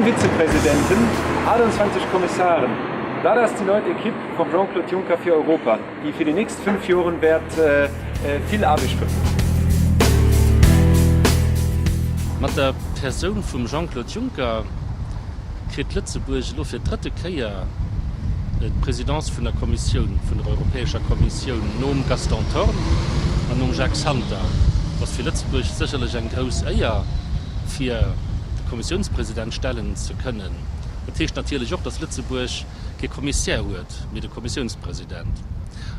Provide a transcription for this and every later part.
Vizepräsidenten, 28 Kommissaren. Dat ass déi nei Ekipp vum Jean-Claude Juncker fir Europa, déi fir déi nächst 5 Joren wäert vill Aarbecht hunn. Mat der Persoun vum Jean-Claude Juncker kritt Lëtzebuerg elo fir d'drëtte Kéier d'Presidence vun der Kommissioun, vun der Europäescher Kommissioun, nom Gaston Thorn an nom Jacques Santer. Et ass fir Lëtzebuerg sécherlech eng grouss Éier, fir de Kommissiounspresident stellen ze kënnen. Dat heescht natierlech och, datt Lëtzebuerg kee Kommissär huet, mee de Kommissiounspresident.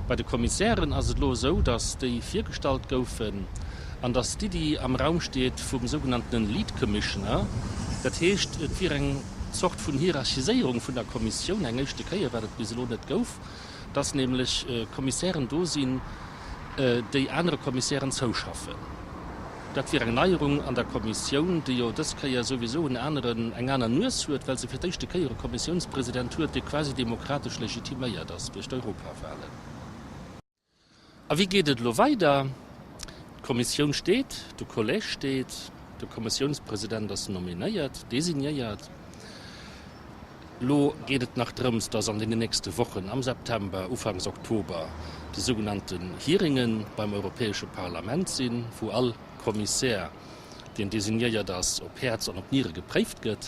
Bei de Kommissären ass et elo esou, datt déi virgestallt goufen an datt d'Iddi am Raum steet vum sougenanntene Lead Commissioner. Dat heescht, et wier eng Zort vun Hierarchiséierung vun der Kommissioun, eng éischte Kéier, wat et bis elo net gouf, datt nämlech Kommissären do sinn, déi anere Kommissären zouschaffen. Dat wier eng Neierung an der Kommissioun, déi jo dës Kéier souwisou en aneren, eng aner Nues huet, well se fir d'éischte Kéier e Kommissiounspresident huet, dee quasi demokratesch legitiméiert ass duerch d'Europawahlen. A wéi geet et elo weider? D'Kommissioun steet, de Collège steet, de Kommissiounspresident ass nominéiert, designéiert. Elo geet et nach drëms, dass an deenen nächste Wochen, am September, ufanks Oktober, déi sougenannten Hearinge beim Europäesche Parlament sinn, wou all Kommissär, deen designéiert ass, op Häerz an op Niere gepréift gëtt.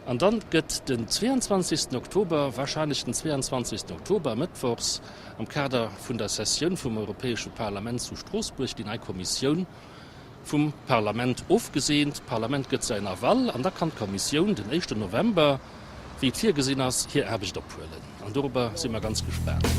An dann gëtt den 22. Oktober, wahrscheinlech den 22. Oktober, mëttwochs, am Kader vun der Sessioun vum Europäesche Parlament zu Stroossbuerg, déi nei Kommissioun vum Parlament ofgeseent. D'Parlament gëtt säin Aval an da kann d'Kommissioun den éischten November, wéi et virgesinn ass, hir Aarbecht ophuelen. An dorobber si mer ganz gespaant.